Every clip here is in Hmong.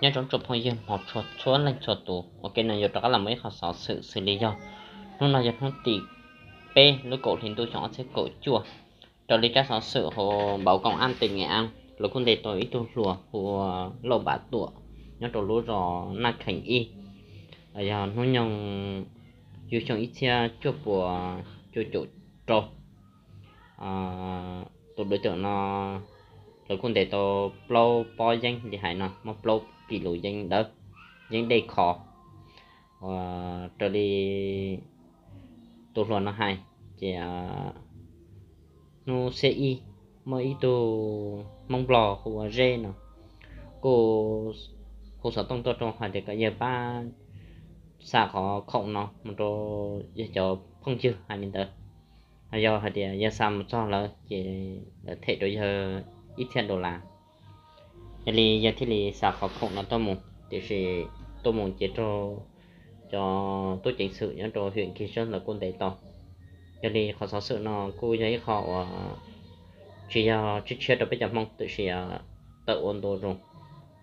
Nyob zoo tsoom phooj ywg hmov tshua txhua leej txhua tus, ua ke no yuav rov qab los muaj ib qho xov xwm xws li yog hnub no yog hnub tim peb lub kaum hli ntuj xyoo ob txhiab kaum cuaj. Raws li tsab xov xwm hauv npauv koom ab teb Nkees Ab, lawv kuj ntes tau ib tug hluas hu ua Lauj Npav Tuam nyob rau lub zos Naj Khees ib, yog hnub nyoog yug xyoo ib txhiab cuaj puas cuaj caum rau. Tus dawv cam no lawv kuj ntes tau plaub pob yeeb li hais no, muaj plaub kis lus yeeb dawb, yeeb dej khov. Raws li tus hluas no hais ces hnub xiab ib muaj ib tug Hmoob Nplog hu ua Zeb no kuj hu xov tooj tuaj rau hais tias kom yawg pab xa qhov khoom no mus rau yawg cov phooj ywg hais li ntawd. Yog hais tias yawg xa mus txog lawm ces lawv them rau yawg ib txhiab dollar. Yog li yawg thiaj li xa qhov khoom no tuaj mus, tiam sis tuaj mus ces raug cov tub ceev xwm nyob rau hwm kis sab ntawd kuj ntes tau. Yog li qhov xov xwm no kuj yog ib qho uas tsis yog tshiab tshiab rau peb cov Hmoob tiam sis tawm ua ntu zus.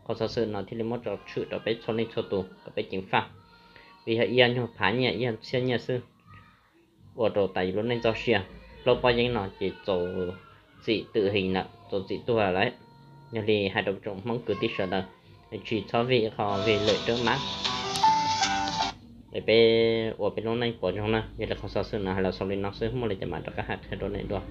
Qhov xov xwm no thiaj li muab tso tshwm rau peb txhua leej txhua tus kom peb ceev faj, vim yog ib yam nyuag phav nyiaj ib yam txhiab nyiaj xwb, ua rau tas yus lub neej txoj sia. Plaub pob yeeb no ces txaus txim twm his lawm, txaus txim tuag lawm. Yog li hais rau tsoom Hmoob kwv tij sawv daws, tsis txhob vij qho vij lwm rab mab, es peb ua peb lub neej puas zoo na. Yog li qhov xov xwm no hais los xaus li no xwb, muaj li cas mam rov qab hais qhia rau nej dua.